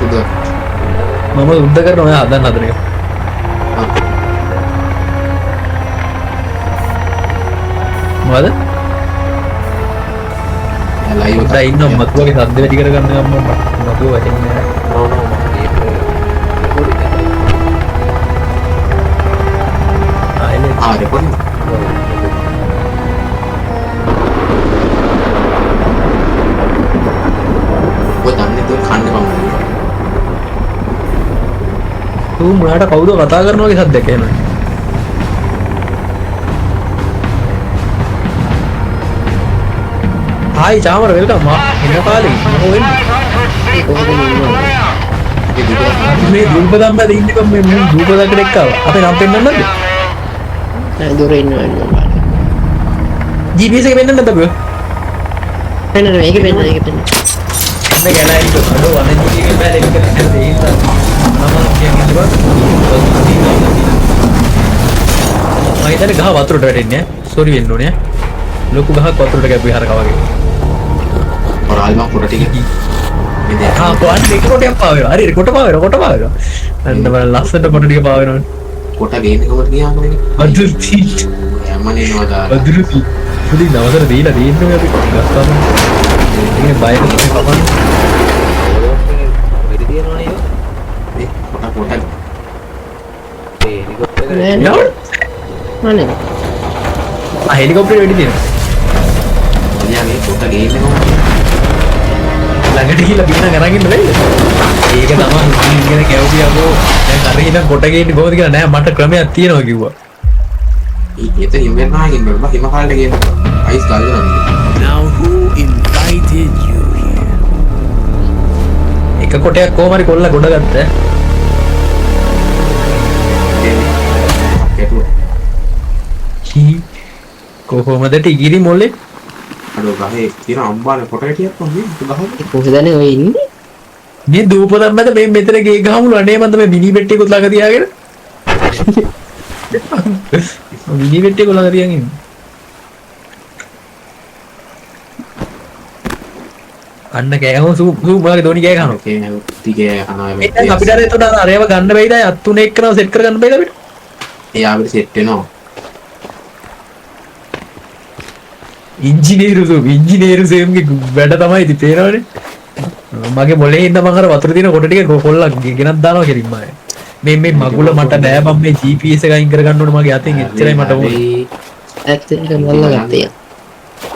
උද මම උද්ද කරන ඔයා හදන්න හදන එක. මොකද? ලයිව් පොඩ්ඩක් ඉන්න මතුවගේ සද්ද වැඩි කරගන්න ගම්ම මතුව වැටෙන්නේ නෑ. නෝ නෝ මම ගේම් රෙකෝඩින් එක ආයෙත් ආ රෙකෝඩින් ඔය දන්නේ දුක් කන්න බං. ඌ මොනාට කවුද කතා කරනවා වගේ සද්දයක් ඇහෙනවා. හායි චාමර welcome මා එන්න කාලේ මොකෝ වෙන්නේ? කොහොමද ඉන්නේ? ඒ දුක අපි මේ දූපදම් මැද ඉන්නේ බං මේ මුන් දූපදකට එක්ක ආවා. අපේ නම් පෙන්නන්න නැද්ද? නෑ දුර ඉන්නවා ඉන්නවා බලන්න. GPS එක පෙන්නන්න නැද්ද අපිව? පෙන්නන්න මේක පෙන්නන්න ඒක පෙන්නන්න. මේ ගැන ඉන්න අඩෝ වනජී එකේ බෑ ලෙක් කරන්න ඒ හින්දා මම කියන්නේ බං. මම හිතන්නේ ගහ වතුරට වැටෙන්නේ ඈ. සෝරි වෙන්න ඕනේ ඈ. ලොකු ගහක් වතුරට ගැප්පුවේ හරකා වගේ. ඔරාල් මං කොට ටික මේ දැන් ආ කොහොමද එක කොටයක් පාව වෙනවා. හරි හරි කොට පාව වෙනවා කොට පාව වෙනවා. අන්න බලන්න ලස්සනට කොට ටික පාව වෙනවනේ. කොට ගේන්නේ කොහොමද ගියාම නේ වතුර තීන් යමනේ එනවා දාලා වතුර තීන්. ඉතින් දවසට දීලා තියෙන්නේ අපි ගස් කපන. ඒ කියන්නේ බයට තමයි කපන්නේ. වෙඩි තියනවනේ ඒක. මේ කොට කොට ඒ හෙලිකොප්ටර් එක නෑ නෝ. මනේ. ආ හෙලිකොප්ටරේ වෙඩි තියෙනවා. අයියා මේ කොට ගේන්නේ කොහොමද ළඟට ගිහලා බින්න අරන් ඉන්න බැරිද? ඒක තමයි ඉගෙන කැවුපියකෝ. දැන් අර ඉඳන් කොට ගේන්නේ කොහොමද කියලා නෑ මට ක්‍රමයක් තියෙනවා කිව්වා. ඒ එතන හිම වෙනවා ගින්න බෑ හිම කාලේ ගේන්න අයිස් ගල් වෙනවා. Now who invited you here? එක කොටයක් කොහොම හරි කොල්ල ගොඩ ගත්තා. ගැටුවා. කොහොමද ටිගිරි මොලේ? අඩෝ ගහේ තියෙන අම්බානේ කොට ගැටියක් වගේ මේ ගහේ කොහෙදනේ ඔය ඉන්නේ? මේ දූපතක් මැද මේ මෙතන ගේ ගහමුලු අනේ මන්ද මේ මිනි පෙට්ටියකුත් ළඟ තියාගෙන. මිනි පෙට්ටියකුත් ළඟ තියන් ඉන්නේ. අන්න කෑ ගහමු සූ සූ මොනවාගේ දෝනි කෑ ගහනවා. ඒ ටිකේ කනවා ඒ දැන් අපිට අර එතකොට අර අරයව ගන්න බැයිද? අත් තුනේ එක්කනව සෙට් කරගන්න බැයිද අපිට? ඒ අපිට සෙට් වෙනවා. ඉංජිනේරු සූ ඉංජිනේරු සේම්ගේ වැඩ තමයි ඉතින් පේනවනේ. මගේ මොලේ ඉඳන් මං අර වතුර තියෙන කොට ටික කොල්ලක් ගෙනත් දානවා කෙලින්ම ආයේ. මේ මේ මගුල මට නෑ බං මේ GPS එක අයින් කරගන්න ඕනේ මගේ අතෙන් එච්චරයි මට ඕනේ. ඇත්ත එක මල්ලා ගත්තේ.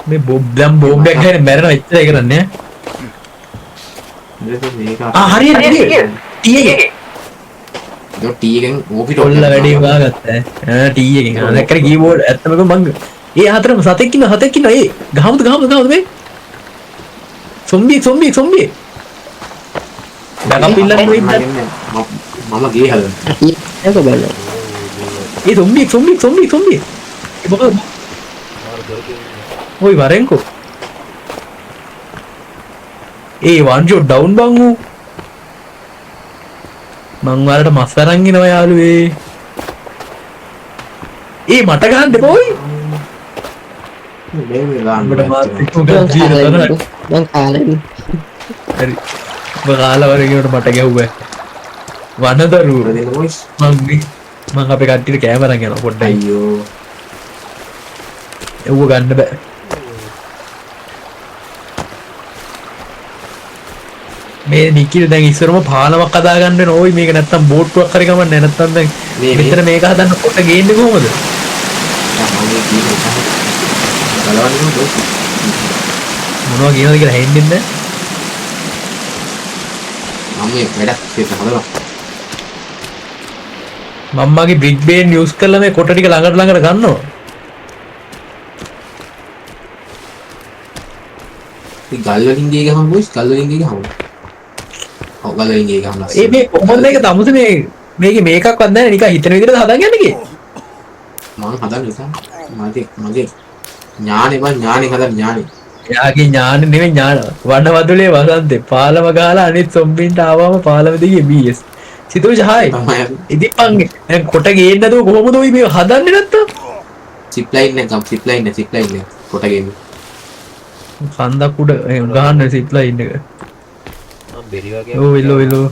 මේ බොම් දැන් බෝම්බයක් ගහගෙන මැරෙනවා එච්චරයි කරන්නේ ඈ. මේක ආ හරියට ටී එකෙන්. ඒක ටී එකෙන් ඕපි කොල්ල වැඩේ හොයාගත්තා ඈ. ආ ටී එකෙන්. ආ දැක්කනේ කීබෝඩ් ඇත්තම කිව්වම මං ඒ හතරම සතෙක් ඉන්නවා සතෙක් ඉන්නවා ඒ ගහමුද ගහමුද ගහමුද මේ සොම්බි සොම්බි සොම්බි බෑකප් ඉල්ලන්න වෙයිද? මම ගේ හදන්න. ඒක බලන්න. ඒ සොම්බි සොම්බි සොම්බි සොම්බි ඒ මොකද? ඔයි වරෙන්කෝ. ඒ වන් ෂොට් ඩවුන් බං ඌ. මං ඔයාලට මස් අරන් එනවා යාළුවේ. ඒ මට ගහන්න එපා ඔයි. මේ මේ ගන්න. උඹට මාත් එක්ක මොකක්ද තියෙන තරහ. මං කාලා ඉන්නේ. හරි. උඹ කාලා වරෙන් ඒකට මට ගැහුවා. වනදරු මං මං අපේ කට්ටියට කෑම අරන් යනවා පොඩ්ඩයි. අයියෝ. එව්ව ගන්න බෑ. මේ නිකිල් දැන් ඉස්සරම පාලමක් හදා ගන්න වෙන ඕයි මේක නැත්තම් බෝට්ටුවක් හරි කමක් නෑ නැත්තම් දැන් මෙතන මේක හදන්න කොට ගේන්නේ කොහොමද? මම මේ කියන්නේ බලවන්න කොහොමද? මොනවා කියනවද කියලා ඇහෙන්නේ නෑ. මම මේ වැඩක් කියලා හදනවා. මම මගේ බ්‍රිජ් බේන් යූස් කරලා මේ කොට ටික ළඟට ළඟට ගන්නවා. ඉතින් ගල් වලින් ගේ ගහමු බොයිස් ගල් වලින් ගේ ගහමු. ඔව් ගල් වලින් ගේ ගහමු ලස්සන. ඒ මේ කොහොමද මේක තමුසේ මේ මේකේ මේකක්වත් නැහැ නිකන් හිතන විදිහට හදන් යන්නේ කී. මං හදන්න නිසා මගේ මගේ ඥානෙ බං ඥානෙ හදන්න ඥානෙ. එයාගේ ඥාන නෙමෙයි ඥාන. වනවදුලේ වසන්තේ පාලම ගහලා අනිත් සොම්බින්ට ආවම පාලම දිගේ BS. සිතුවිලි හායි. ඉතින් බං දැන් කොට ගේන්න නැතුව කොහොමද ඔයි මේ හදන්නේ නැත්තම්? සිප් ලයින් එක ගම් සිප් ලයින් එක සිප් ලයින් එක කොට ගේන්න. කන්දක් උඩ ගහන්න සිප් ලයින් එක. මං බෙරි වගේ ඔව් එල්ලෝ එල්ලෝ.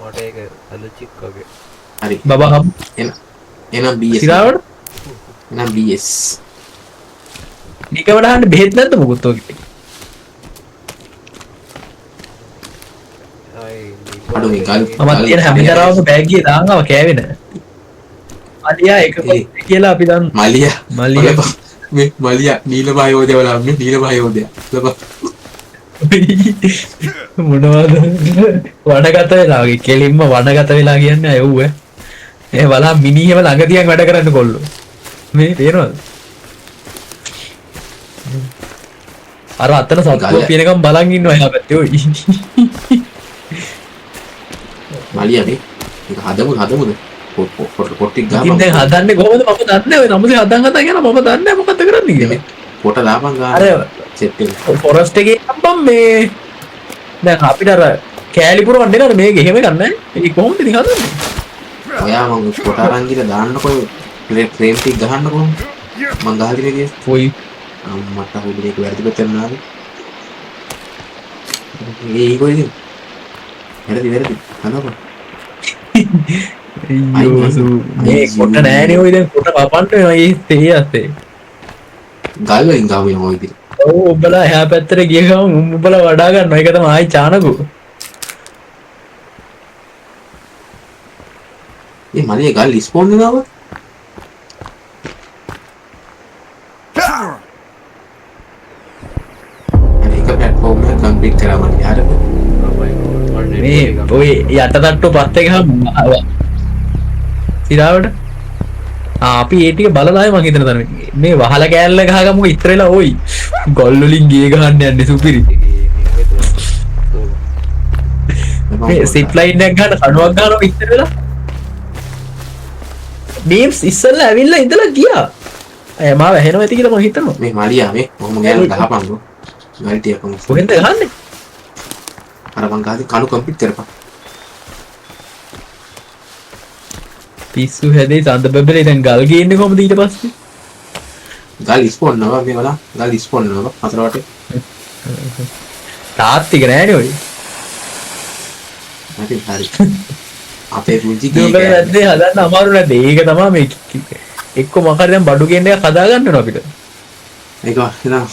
මට ඒක ඇලර්ජික් වගේ. හරි. බබා හම් එහෙනම් BS. සිරාවට එහෙනම් BS. නිකවට අහන්න බෙහෙත් නැද්ද මොකුත් ඔගේ? ආයි අඩෝ මේ ගල් මමත් තියෙන හැම තරවම බෑග් එකේ දාන් ආවා කෑවේ නෑ. මලියා එක පොත් කියලා අපි දන්න. මලියා මලියා. බලපන්. මේ මලියා නීල භායෝදය බලන්න මේ නීල භායෝදය. බලපන්. මොනවද වනගත වෙලා වගේ කෙලින්ම වනගත වෙලා කියන්නේ අය ඌ ඈ. ඒ බලහන් මිනි එහෙම ළඟ තියන් වැඩ කරන්න කොල්ලෝ. මේ පේනවද? අර අතන සත්තුව පිනකම් බලන් ඉන්නවා එහා පැත්තේ ඔයි. මලියා මේ මේක හදමුද හදමුද? පොට් පොට් පොට් ටික ගහපන්. ඉතින් දැන් හදන්නේ කොහොමද මම දන්නේ නැහැ. ඔය නමුසේ හදන් හදන් යනවා මම දන්නේ නැහැ මොකද්ද කරන්නේ කියලා. පොට දාපන් ගන්න. අර සෙට් එක. ෆොරස්ට් එකේ නම් මේ දැන් අපිට අර කෑලි පුරවන්න එනවනේ මේක එහෙම එකක් නැහැ. ඒක කොහොමද ඉතින් හදන්නේ? ඔයා මං පොට අරන් ගිහලා දාන්නකෝ ෆ්‍රේම් ටික ගහන්නකෝ. මං ගහලා තියෙන විදිය. ඔයි අම්මට හොබින එක වැරදි පැත්තට නාවේ. ඒ ඒක ඉතින්. වැරදි වැරදි. හදපන්. අයියෝ සූ මේ කොට නෑනේ ඔය දැන් කොට කපන්න වෙනවා ඒ තේ අතේ. ගල් වලින් ගහමු යමු ඔය ඉතින්. ඔව් උඹලා එහා පැත්තට ගිය ගමන් උන් උඹලා වඩා ගන්නවා. ඒක තමයි ආයි චානකෝ. මේ මලේ ගල් ස්පෝන් වෙනවා. හරි එක ප්ලැට්ෆෝම් එක කම්ප්ලීට් කරා මම. හරිද? මේ ඔය යට තට්ටුව පස්සේ ගහමු සිරාවට. ආ අපි ඒ ටික බලලා ආයේ මං හිතන තරමේ මේ වහල කෑල්ල ගහගමුකෝ ඉතර වෙලා ඔයි ගල් වලින් ගේ ගහන්න යන්නේ සුපිරි. මේ සිප් ලයින් එකක් ගන්න කණුවක් ගන්නවා ඉතර වෙලා. මීම්ස් ඉස්සෙල්ලා ඇවිල්ලා ඉඳලා ගියා. අය මාව ඇහෙනවා ඇති කියලා මං හිතනවා. මේ මලියා මේ කොහොම ගෑනු ගහපන්කෝ. ගල් ටික කොහොම කොහෙන්ද ගහන්නේ? අර මං ගහදී කණු කම්ප්ලීට් කරපන්. පිස්සු හැදේ සඳ බබලේ දැන් ගල් ගේන්නේ කොහොමද ඊට පස්සේ? ගල් ස්පෝන් නව මේ බලන්න. ගල් ස්පෝන් නව හතර වටේ. තාත්තික නෑනේ ඔය. හරි හරි. අපේ පුංචි ගේ දුක නැද්ද හදන්න අමාරු නැද්ද? ඒක තමයි මේ එක්ක මොකක් හරි දැන් බඩු ගේන්න එකක් හදා ගන්න වෙනවා අපිට. ඒක එහෙනම්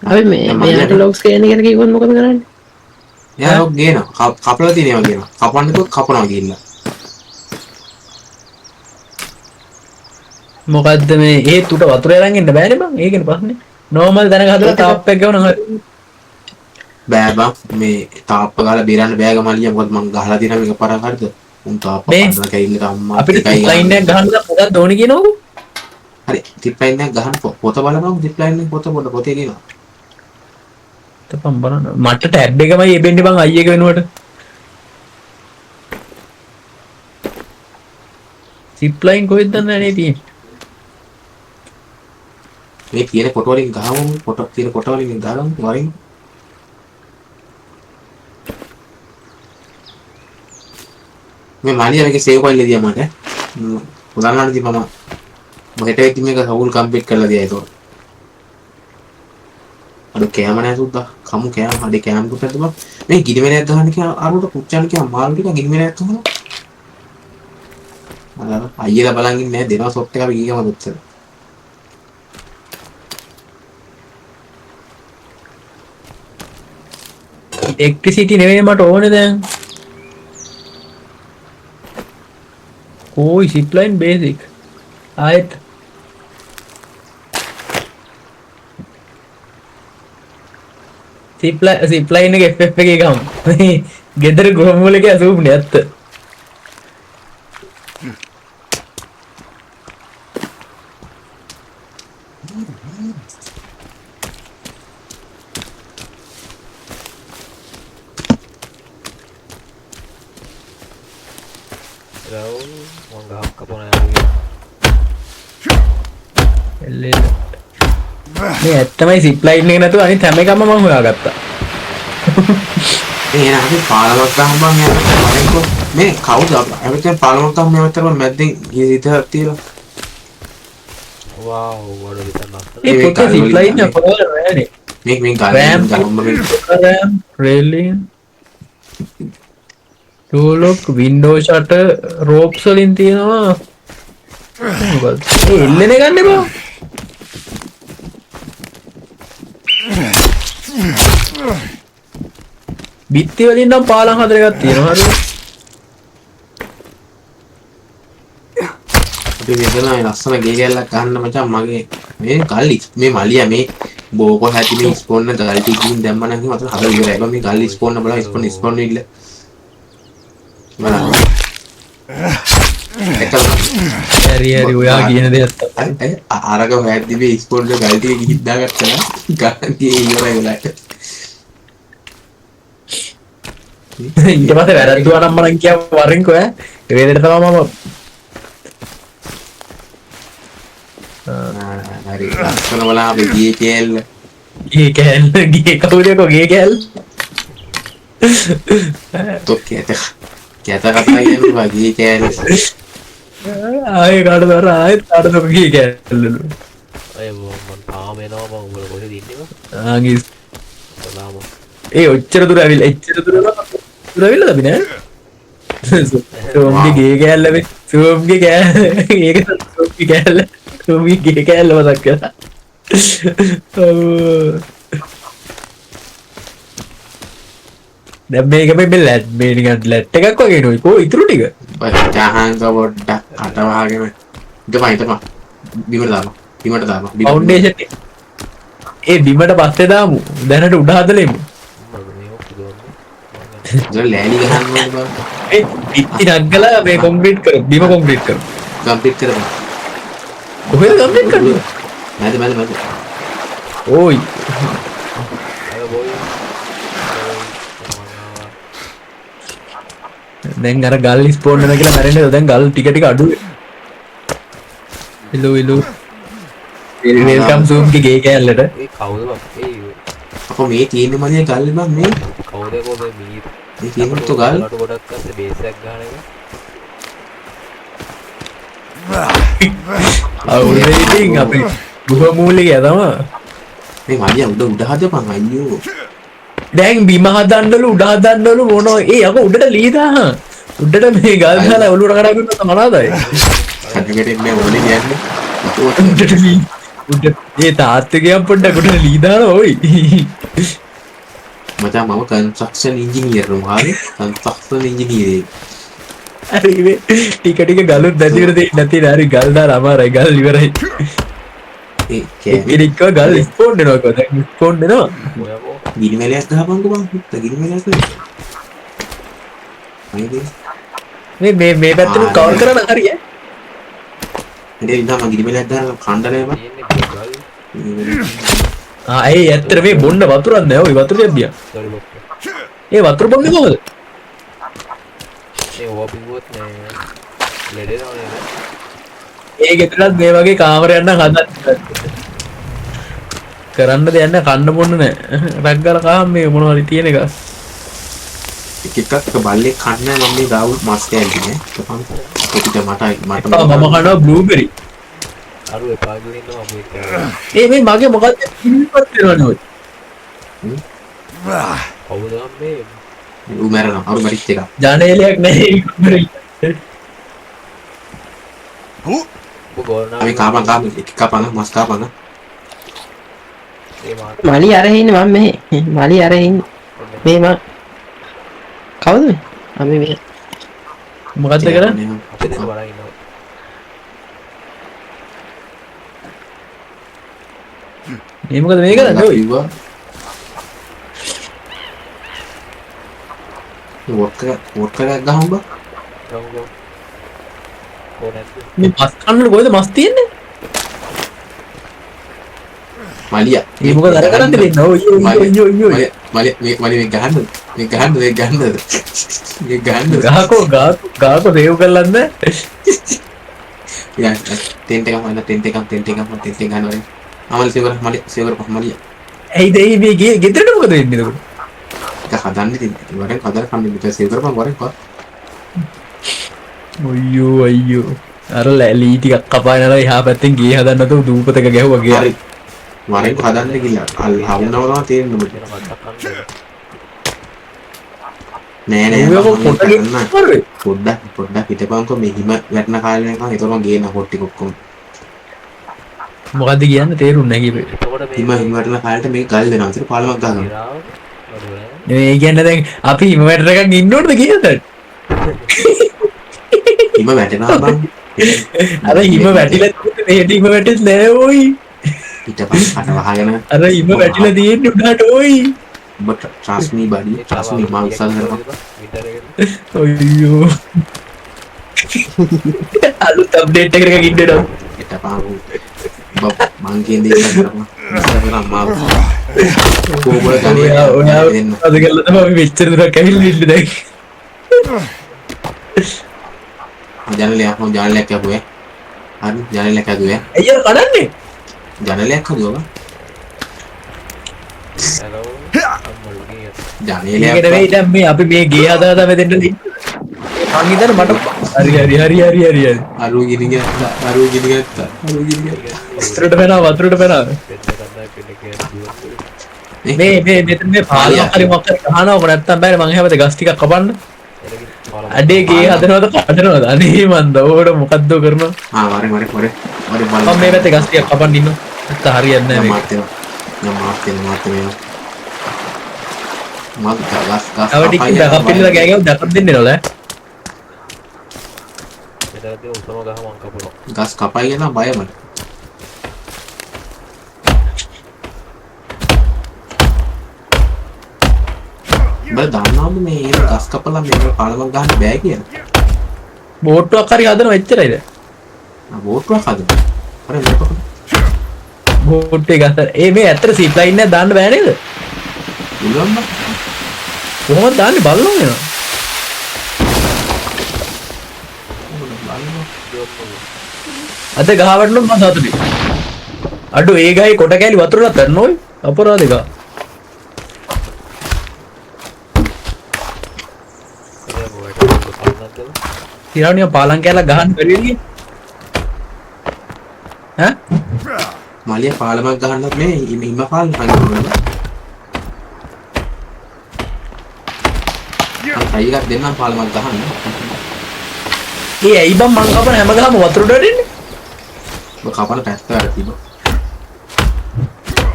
අපි මේ මෙයාට ලොග්ස් ගේන ගැන කිව්වොත් මොකද කරන්නේ? එයා ලොග් ගේනවා. කපලා තියෙන ඒවා ගේනවා. කපන්න කිව්වොත් කපනවා ගිහිල්ලා. මොකද්ද මේ ඒත් උට වතුර අරන් එන්න බෑනේ බං. ඒකනේ ප්‍රශ්නේ. නෝමල් දැනග හදලා තාප් එක ගවන හරි. බෑ බං මේ තාප්ප ගහලා බේරන්න බෑ ගමලියා. මොකද මං ගහලා තියෙනවා මේක පාරක් හරිද? උන් තාප්ප කඩලා කැයිල්ලට අම්මා අපිට ටිප් ලයින් එකක් ගහන්න දැන් මොකක්ද ඕනේ කියනකො? හරි ටිප් ලයින් එකක් ගහන්න පොත බලපන්. ටිප් ලයින් එක පොත පොත පොතේ කියනවා. තපම් බලන්න. මට ටැබ් එකමයි එබෙන්නේ බං අයි එක වෙනුවට. සිප් ලයින් කොහෙද දන්නේ නැහැ නේ තියෙන්නේ. මේ තියෙන කොට වලින් ගහමු. කොට තියෙන කොට වලින් ගහමු වරින්. මේ මාලියා මේකේ සේව් ෆයිල් එක දියා මට. උදාහරණයක් දී මම හෙට වෙද්දි මේක සවුල් කම්ප්ලීට් කරලා දියා ඒක. අර කෑම නෑ සුද්දා. කමු කෑම. අඩේ කෑම කුත් නැද්ද බං? මේ ගිනි වෙලයක් ගහන්න කියලා අරුට පුච්චන්න කියලා මාළු ටික ගිනි වෙලයක් ගහනවා. අර අයියලා බලන් ඉන්නේ නෑ දෙනවා සොට් එක අපි ගිය ගමන් ඔච්චර. ඉලෙක්ට්‍රිසිටි නෙවෙයි මට ඕනේ දැන්. කොයි සිප් ලයින් බේසික්. ආයෙත් සිප් ලයින් එක FF එකේ ගහමු. මේ ගෙදර ගෘහමූලකේ අසූප්නේ ඇත්ත. මේ ඇත්තමයි සිප් ලයින් එක නැතුව අනිත් හැම එකම මම හොයාගත්තා. ඒ එන අපි පාලමක් ගහමු බං යන්න මරෙන්කෝ. මේ කවුද අපි පාලමක් ගහමු මේ පැත්තට බං මැද්දෙන් ගිය හිතක් තියලා. වාව් වඩ විතර ලස්සන. ඒ පොතේ සිප් ලයින් එක පොතේ නෑනේ. මේ මේ ගල් ගල් මේ රෑම් රේලින් ටූලොක් වින්ඩෝ ෂටර් රෝප්ස් වලින් තියෙනවා. මොකද ඒ එල්ලෙන ගන්න එපා. බිත්ති වලින් නම් පාලම් හතර එකක් තියෙනවා හරිද? අපි මෙතන මේ ලස්සන ගේ කැල්ලක් ගන්න මචං මගේ මේ ගල් මේ මලියා මේ බෝකෝ හැටි මේ ස්පෝන් එක ගල් ටික ගිහින් දැම්ම නම් එහෙම අතන හදලා ඉවරයි බං. මේ ගල් ස්පෝන් එක බලන්න ස්පෝන් ස්පෝන් ඉල්ල බලන්න එකල හරි හරි ඔයා කියන දේත් තමයි. අරක හොයද්දි මේ ස්පෝන් එක ගල් ටික ගිහින් දාගත්තා නම් ගල් ටික ඉවරයි වෙලාවට. ඊට පස්සේ වැරද්දුවා නම් මං කියා වරින්කෝ ඈ. ඒ වෙලේට තමයි මම හරි ලස්සන බලන්න අපි ගියේ කෑල්ල. ගේ කෑල්ල ගේ කවුද යකෝ ගේ කෑල්ල? තොක් කැත කැත කතා කියන්නේ බා ගේ කෑල්ල. ආයේ කාටද අර ආයෙත් කාටද ගේ කෑල්ලලු. අය මං තාම එනවා බං උඹලා කොහෙද ඉන්නේ බං? ආ තාම ඒ ඔච්චර දුර ඇවිල්ලා එච්චර දුර දුර ඇවිල්ලාද අපි නෑ? සෝම්ගේ ගේ කෑල්ල මේ සෝම්ගේ කෑල්ල ඒක සෝම්ගේ කෑල්ල සෝම්ගේ ගේ කෑල්ල මතක් කරා. ඔව් දැන් මේක මේ ලැට් මේ නිකන් ලැට් එකක් වගේ නෝයි කෝ ඉතුරු ටික ජහන්ක පොඩ්ඩක් කට වහගෙන හිටපන් හිටපන් බිමට දාපන් බිමට දාපන් ෆවුන්ඩේෂන් එක. ඒ බිමට පස්සේ දාමු දැනට උඩ හදලා එමු. ඉතින් ලෑලි ගහන්න ඕනේ බං. ඒ පිටි නග්ගලා මේ කොන්ක්‍රීට් කරමු බිම කොන්ක්‍රීට් කරමු. කම්ප්ලීට් කරමු. කොහෙද කම්ප්ලීට් කරන්නේ? මැද මැද මැද. ඕයි අය බොයි දැන් අර ගල් ස්පෝන් වෙනවා කියලා මැරෙන්නේ දැන් ගල් ටික ටික අඩු වෙනවා. හෙලෝ හෙලෝ welcome Zoom ගේ ගේ කෑල්ලට. ඒ කවුද බං? ඒ අපෝ මේ තියෙන්නේ මලිය ගල් බං මේ කවුද කෝ මේ මීර මේ තියෙන්නේ තෝ ගල් ලටු ගොඩක් අස්සේ බේස් එකක් ගහන එක. අවුල් ඉතින් අපි ගුහ මූලිකය තමයි. මේ මලිය උඩ උඩ හදපන් අයියෝ. දැන් බිම හදන්නලු උඩ හදන්නලු මොනවා ඒ යකෝ උඩට ලී දාහන්. උඩට මේ ගල් දාලා ඔලුවට කඩා ගන්න මනාදයි. කඩකට එන්නේ ඕනේ කියන්නේ. උඩට ලී උඩ ඒ තාත්තේ ගියන් පොඩ්ඩක් උඩට ලී දානවා ඔයි. මචං මම කන්ස්ට්‍රක්ෂන් ඉංජිනේර් මොහාරි කන්ස්ට්‍රක්ෂන් ඉංජිනේර්. හරි මේ ටික ටික ගලුත් නැති වෙන දෙයක් නැති නේ. හරි ගල් දාලා අමාරුයි ගල් ඉවරයි. ඒ කෑමේ එක්කෙනෙක්ව ගල් ස්පෝන් වෙනවා කිව්වා. දැන් ස්පෝන් වෙනවා. ඔයකෝ ගිනි මැලයක් ගහපන්කෝ බං. හිට ගිනි මැලයක් නේ. මේ මේ මේ පැත්තට කවර් කරන්න හරි ඈ. ඉතින් ඉතින් මම ගිනි මැලයක් දාලා කණ්ඩ නෑ බං. තියෙන්නේ ගල් ආ ඒ ඇත්තට මේ බොන්න වතුරක් නෑ ඔය වතුර ටිකක් බියා. සෝරි බොක්ක. ඒ වතුර බොන්නේ කොහොමද? මේ ඕවා බිව්වොත් නෑ ලෙඩ වෙනව නේද? ඒ ගෙදරත් මේ වගේ කාමරයක් නම් හදන්න කරන්න දෙයක් නෑ කන්න බොන්න නෑ. රක් ගාලා කහන් මේ මොනවා හරි තියෙන එක. එක එකක් බල්ලේ කන්න මම මේ ගාවු මස් කෑල්ල නේ. කොටිට මට මට මම කනවා බ්ලූබෙරි. අරු එපා කියලා ඉන්නවා අපි එක්ක. ඒ මේ මගේ මොකද්ද පිළිපත් වෙනවනේ ඔය. කවුද මේ ඌ මැරෙනවා. අරු මැරිච්ච එක. ජනේලයක් නෑ ඔබ ගෝලනා අපි කාපන් කාපන් එක කාපන් මස් කාපන්. ඒ මාත් මලි අර ඉන්නේ මම මෙහෙ. මලි අර ඉන්නේ. මේ මං කවුද මේ? අපි මේ මොකද්ද කරන්නේ? අපි දෙන්න බලන් ඉන්නවා. මේ මොකද මේ කරන්නේ ඔය? වොට්ක වොට්ක එකක් ගහමු බං. ගමු ගමු. කො නැද්ද? මේ මස් කන්නලු කොහෙද මස් තියෙන්නේ? මලියා මේ මොකද අර කරන්නේ දෙන්න? ඔය ඔය ඔය ඔය ඔය. මලියා මේ මලියා මේ ගහන්නද? මේ ගහන්නද? මේ ගහන්නද? මේ ගහන්නද? ගහකෝ ගහකෝ ගහකෝ සේව් කරලන්න බෑ. යා ටෙන්ට් එකක් මල්ලා ටෙන්ට් එකක් ටෙන්ට් එකක් මම ටෙන්ට් එක ගන්නවා. අමල් සේව් කරා මලියා සේව් කරපන් මලියා. ඇයිද ඇයි මේ ගෙදරට මොකද වෙන්නේ එතකොට? එක හදන්න ඉතින් වරෙන් හදලා කන්න මෙතන සේව් කරපන් වරෙන් කව. අයියෝ අයියෝ අර ලී ටිකක් කපාගෙන අර එහා පැත්තෙන් ගේ හදන්න නැතුව දූපතක ගැහුවා ගේ. හරි. වරෙන් හදන්න ගිහලා අල් හවුනව තමයි තේරෙන්නේ උඹට. වෙන කට්ටක් කන්න. නෑ නෑ ඔය බං, මං පොට කරන්න. කරේ. පොඩ්ඩක් පොඩ්ඩක් හිටපන්කෝ මේ හිම වැටෙන කාලේ වෙනකන් ඒතකොට මං ගේන පොට් ටික ඔක්කොම. මොකද්ද කියන්න තේරුන්නේ නැහැ කිව්වේ. එතකොට මේ හිම හිම වැටෙන කාලේට මේක ගල් වෙනවා. ඒතර පාලමක් ගහනවා. ඉරාව අඩෝ නෑ. නෙමෙයි ඒ කියන්නේ දැන් අපි හිම වැටෙන එකක් ඉන්න ඕනද කියද? හිම වැටෙනවා බං. අර හිම වැටිලා තිබුණේ මෙහෙට හිම වැටෙන්නේ නෑ ඕයි. හිටපන් කට වහගෙන අර හිම වැටිලා තියෙන්නේ උඩට ඕයි. උඹ trust me buddy, ඒ trust me මං උත්සාහ කරනවා. විතර එකද? අයියෝ. අලුත් අප්ඩේට් එකකට එකක් ඉන්න වෙනවා. හිටපන් උඹ මං කියන දේ කරපන්. ඉස්සර කරන් මාව. කෝබල ගන්නේ ඔයා ඔයා දෙන්න. අද කරලා තමයි අපි මෙච්චර දුරක් ඇවිල්ලා ඉන්නේ දැන්. ජනලයක් මං ජනලයක් යපුවේ. හරි ජනලයක් හදුවේ. ඇයි අර කඩන්නේ? ජනලයක් හදුවා බං. හැලෝ අම්මලු ගේ. ජනේලයක් ඒක නෙවෙයි දැන් මේ අපි මේ ගේ හදා හදා මෙතෙන්ට ඉන්නේ. මං හිතන්නේ මට හරි හරි හරි හරි හරි හරි. අරු ගිනි ගත්තා අරු ගිනි ගත්තා අරු ගිනි ගත්තා. වතුරට පැනා වතුරට පැනා. පෙන්න කන්දා පෙන්න කියන දුවන්නේ. මේ මේ මෙතන මේ පාලමක් හරි මොකක් හරි ගහනවම නැත්තම් බෑනේ මං හැමතේ ගස් ටිකක් කපන්න. එනකින් පාලම. අඩේ ගේ හදනවද කඩනවද? අනේ මන්ද ඕකට මොකද්ද කරනවා? ආ වරෙන් වරෙන් වරෙන් වරෙන් බලන්න. මම මේ පැත්තේ ගස් ටිකක් කපන්න ඉන්නවා. නැත්තම් හරියන්නේ නෑ මේක. මාත් වෙනවා. දැන් මාත් වෙනවා මාත් වෙනවා. මාත් ගස් ගස් තව ටිකකින් බැකප් ඉල්ලලා ගෑ ගැහුවොත් බැකප් දෙන්නේ නෝල ඈ. මෙතන තියෙන උසම ගහ මං කපනවා. ගස් කපයි කියලා බය මට. උඹ දන්නවද මේ එහෙම ගස් කපලා මේක පාලමක් ගහන්න බෑ කියලා? බෝට්ටුවක් හරි හදනවා එච්චරයිද? ආ බෝට්ටුවක් හදන්න. අර මේක බෝට්ටුවේ ගස් ඒ මේ ඇත්තට සිප් ලයින් එකක් දාන්න බෑ නේද? පුළුවන් බං. කොහොමද දාන්නේ බලන්න වෙනවා. උඹ බලන්න. අද ගහ වැටුණොත් මං සතුටුයි. අඩෝ ඒ ගහේ කොට කෑලි වතුරටත් වැටෙනවා ඔයි. අපරාධ ගහ. එතන මොකටද කන්නක්ද? තියනවා නිකන් පාලම් කෑල්ලක් ගහන්න බැරි වෙන්නේ. ඈ? මලිය පාලමක් ගහන්නත් මේ හිම හිම පාලම හංගන්න. මං ට්‍රයි එකක් දෙන්නම් පාලමක් ගහන්න. ඒ ඇයි බං මං කපන හැම ගහම වතුරට වැටෙන්නේ? ඔබ කපන පැත්ත වැරදි බං.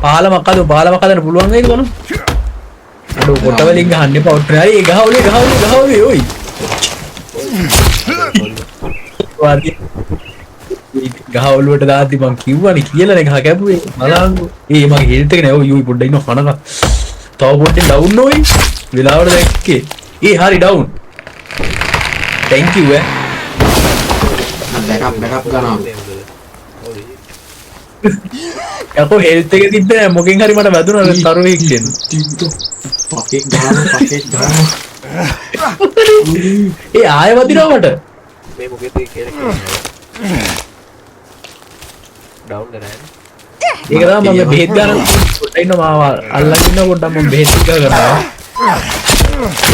පාලමක් හදමු පාලමක් හදන්න පුළුවන් වෙයිද කොහොමද? අඩෝ කොට වලින් ගහන්න එපා ඔට්ටු හරි ඒ ගහ ඔලේ ගහ ඔලේ ගහ ඔලේ ඔයි. වාදී ගහ ඔලුවට දාද්දි මං කිව්වනේ කියලානේ ගහ කැපුවේ බලන්නකෝ. ඒ මගේ හෙල්ත් එක නෑ ඔයි ඔයි පොඩ්ඩක් ඉන්න කනක. තව පොඩ්ඩෙන් ඩවුන් ඔයි. වෙලාවට දැක්කේ. ඒ හරි ඩවුන්. Thank you ඈ. මං බෑකප් බෑකප් ගන්නවා. යකෝ හෙල්ත් එක තිබ්බේ නෑ මොකෙන් හරි මට වැදුනා අර තරුවෙක් කියන. පකෙක් ගහනවා පකෙක් ගහනවා. ඒ ආයෙ වදිනවා මට. මේ මොකෙද කියලා කියන්නේ. ඩවුන් නෑ. ඒක තමයි මම මේ බෙහෙත් ගන්න පොඩ්ඩක් ඉන්න මාව අල්ලන් ඉන්න පොඩ්ඩක් මම බෙහෙත් ටික කරනවා.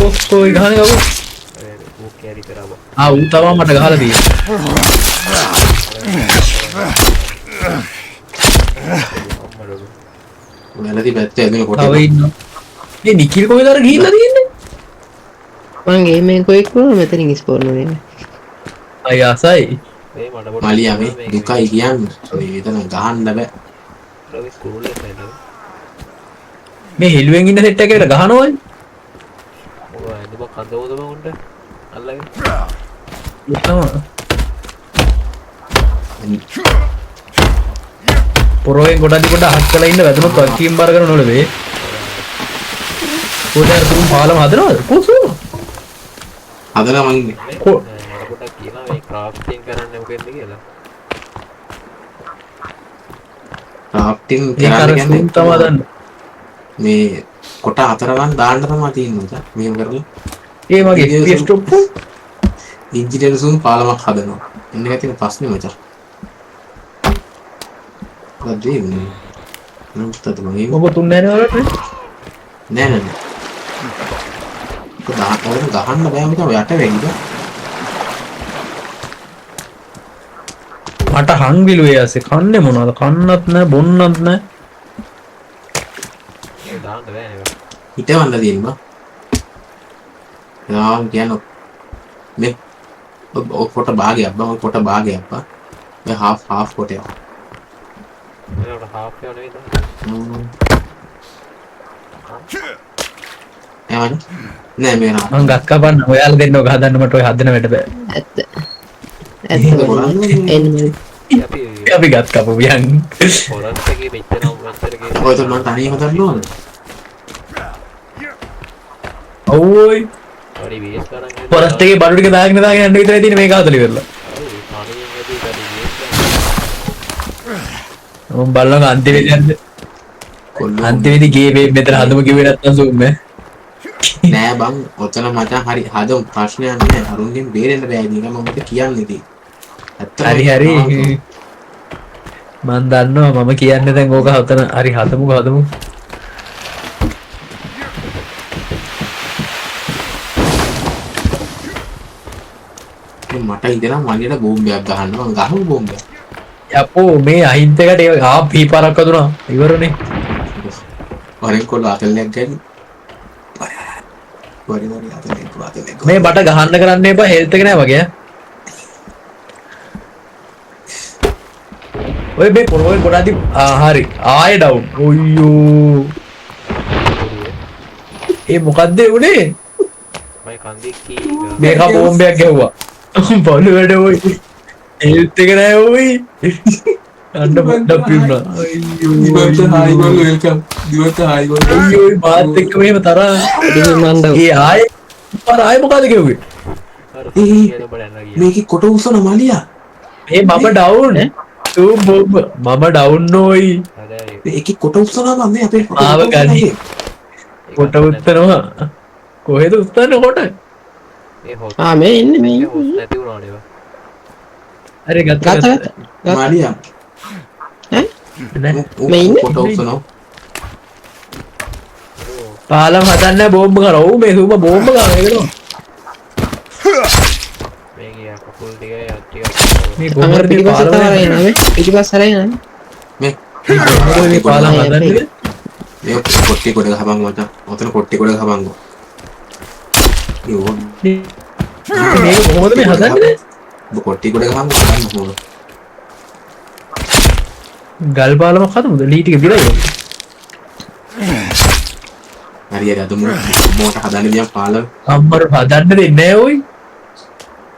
ඔක්කො ඒ ගහන්නේ කවුද? ඌ කැරි කරා බං. ආ ඌ තමයි මට ගහලා තියෙන්නේ. අම්මඩෝ. වැරදි පැත්ත ඇදුනේ තව කොටේ. ඉන්නවා. මේ නිකිල් කොහෙද අර ගිහිල්ලා තියෙන්නේ? මං ගේම් එක කොහෙක් වුණා මෙතනින් ස්පෝන් වුණේ. අය ආසයි. මේ මට පොඩ්ඩක් මලියා මේ දුකයි කියන්නේ. මේ එතන ගහන්න බෑ. රවි කුරුල්ලෙක් නේද? මේ හෙළුවෙන් ඉන්න සෙට් එක කියලා ගහනවනේ. මොකද ඇඳුමක් අඳවද බං උන්ට? අල්ලගෙන. ඒ තමයි. පොරොවෙන් ගොඩක් පොඩ අහක් කරලා ඉන්න වැදුනොත් වගකීම් බාර ගන්න ඕනේ වේ. කොහෙද අර තුන් පාලම හදනවද? කොහොමද? හදලා මං ඉන්නේ. කො මට පොඩ්ඩක් කියනවා මේ ක්‍රාෆ්ටිං කරන්නේ මොකෙන්ද කියලා. ක්‍රාෆ්ටිං ඒක අර කරන්න සූම් තමා කියන්නේ දන්නේ. මේ කොට හතර නම් දාන්න තමයි තියෙන්නේ මචං. මෙහෙම කරලා ඒ මගේ ඉංජිනේරු FPS drop වුණා. ඉංජිනේරු සූම් පාලමක් හදනවා. එන්න එක තියෙන ප්‍රශ්නේ මචං. මොකක්ද මේ? නමුත් අද මම මොකද තුන් නෑනේ ඔයාලට නේ? නෑ නෑ නෑ. ඔක ගහන්න බෑ මචං යට වැඩි බෑ. මට හංගිලු ඒ ඇසේ කන්නේ මොනවද? කන්නත් නෑ බොන්නත් නෑ. ඒක දාන්න බෑනේ බං. හිටවන්න තියෙන බං. යාම් කියන්නේ මේ ඔය කොට භාගයක් බං ඔය කොට භාගයක් බං. මේ හාෆ් හාෆ් කොට එක. මේකට හාෆ් එක නෙවෙයි දාන්නේ. නෑ මචං. නෑ මේ නෑ. මං ගස් කපන්න ඔයාලා දෙන්න ඔක හදන්න මට ඔය හදන වැඩ බෑ. ඇත්ත. ඇත්ත එන්න මලි. අපි අපි ගස් කපමු යන්. ෆොරස්ට් එකේ මෙච්චර මෙච්චර කේස් ඔය તો මං තනියම හදන්න ඕනද? ඔව් ඔයි. හරි වේස් ගණන් හැදුවා. ෆොරස්ට් එකේ බඩු ටික දාගෙන දාගෙන යන්න විතරයි තියෙන්නේ මේක හදලා ඉවරලා. ඔව් තනියෙන් හැදුවේ හරි වේස් ගණන්. මම බලනවා අන්තිමේදී යන්න. කොල්ලෝ අන්තිමේදී ගේ මේ මෙතන හදමු කිව්වේ නැත්තම් සූම් ඈ. නෑ බං ඔතන මචං හරි හදමු ප්‍රශ්නයක් නෑ අරුන්ගෙන් බේරෙන්න බෑ ඉතින් ඒක මම ඔබට කියන්නේ ඉතින්. ඇත්තටම හරි හරි මං දන්නවා මම කියන්නේ දැන් ඕක හදන හරි හදමු හදමු. මට හිතෙනවා මල්ලියට බෝම්බයක් ගහන්න මං ගහමු බෝම්බයක්. යපෝ මේ අහිංසකට ඒ ආ පීපාරක් වදුනා ඉවරනේ. වරෙන් කොල්ල අතල්ලයක් ගන්න. වරේ වරේ අතල්ලයක් අතල්ලයක්. මේ මට ගහන්න කරන්න එපා හෙල්ත් එක නෑ වගේ ඈ. ඔය මේ පොරොවේ ගොඩාදී ආ හරි ආයෙ ඩවුන්. ඔයියෝ ඒ මොකද්ද ඒ උනේ? මගේ කන්දේ කී මේක බෝම්බයක් ගැහුවා. බලු වැඩ ඔයි. හෙල්ත් එක නෑ ඔයි. අන්න පොඩ්ඩක් පිරුණා. අයියෝ Diwantha high goal welcome. Diwantha high goal. අයියෝ මාත් එක්ක මෙහෙම තරහා. ඉතින් මන් ඩවුන්. ඒ ආයෙ පාර ආයෙ මොකද කිව්වේ? අර කියලා බලන්න ගියා. මේකේ කොට උස්සන මලියා. මේ මම ඩවුන්. තු බොම්බ මම ඩවුන් ඔයි. හරි මේ එකේ කොට උස්සනවා බං මේ අපේ කොට මාව උස්සනවා ගනි. එකේ. කොට උත්තනවා. කොහෙද උත්තන්නේ කොට? ඒ හොස් ආ මේ ඉන්නේ මේ ඒ හොස් ඉන්නේ. නැති වුණානේ බං. හරි ගත්ත ගත්ත ගත්ත. ගත්ත. මලියා ඈ? නෑ ඌ මේ ඉන්නේ? කොට උස්සනවා. පාලම් හදන්න බෝම්බ කරා. ඔව් මේ සූම බෝම්බ ගන්න ඒක තමයි. මේ ගියා කකුල් ටිකයි අත් ටිකක්. මේ අර කොහොමද මේ පිටිපස්ස පාලම තව අරගෙන එනවා මේ පිටිපස්ස අරගෙන එනවා. මේ කොහොමද මේ පාලම් හදන්නේ? මේ කොට්ටේ කොට ගහපන් මචං. ඔතන කොට්ටේ කොට ගහපන්කෝ. යෝ මේක කොහොමද මේ හදන්නේ? ඔබ කොට්ටේ කොට ගහපන්කෝ බලන්න කොහොමද. ගල් පාලමක් හදමුද? ලී ටික දිරයි වගේ. හරි හරි අද මෝට හදන්න ගියා පාලම. අම්මර හදන්න දෙන්නේ නෑ ඔයි.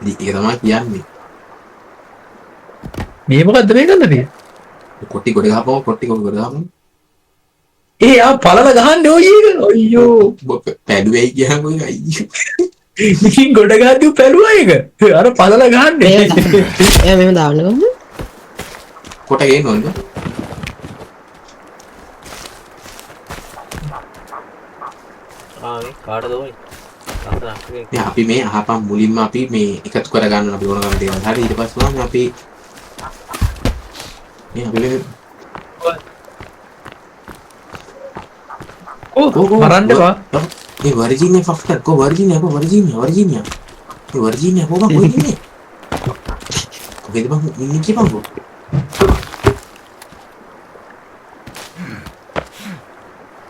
ඉතින් ඒක තමයි කියන්නේ. මේ මොකද්ද මේ කරන්න තියෙන්නේ? කොට්ටි කොට ගහපුවම කොට්ටි කොට ගහපුවම ඒ ආ පළල ගහන්නේ ඔයි ඒක. අයියෝ. ඔබ පැඩුවයි කියහම ඔය අයියෝ. ඉතින් ගොඩ ගහද්දි ඌ පැලුවා ඒක. අර පළල ගහන්නේ. එයා මෙහෙම දාන්න කොහොමද? කොට ගේන්න ඕනද? ආ මේ කාටද ඕනේ? ලස්සන අක්කෙක්. මේ අපි මේ අහපන් මුලින්ම අපි මේ එකතු කරගන්න ඕන අපි ඕන කරන දේවල්. හරි ඊට පස්සේ වුණාම අපි මේ අපි මේ ඔව් මරන්න එපා. මේ වර්ජිනියා ෆක්ටර් කො වර්ජිනියා කො වර්ජිනියා වර්ජිනියා මේ වර්ජිනියා කො බං කොහෙද ඉන්නේ? කොහෙද බං ඉන්නේ කියපන්කෝ.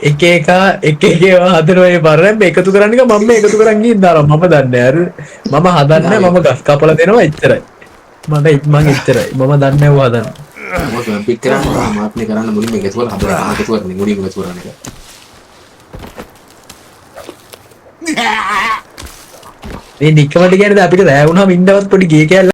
එක එක එක එක ඒවා හදනවා ඒ පාර දැන් මේ එකතු කරන්න එක මම මේ එකතු කරන් ගිහින් දානවා මම දන්නේ හරි මම හදන්නේ මම ගස් කපලා දෙනවා එච්චරයි මට මං එච්චරයි මම දන්නේ ඌ හදන්න මොකද කම්ප්ලීට් කරන්න ඕන මාත් මේ කරන්න මුලින්ම එකතු කරලා හදලා එකතු කරන්නේ මුලින්ම එකතු කරන එක. මේ නිකමට කියන්නේ දැන් අපිට රෑ වුණාම ඉන්නවත් පොඩි ගේ කෑල්ලක්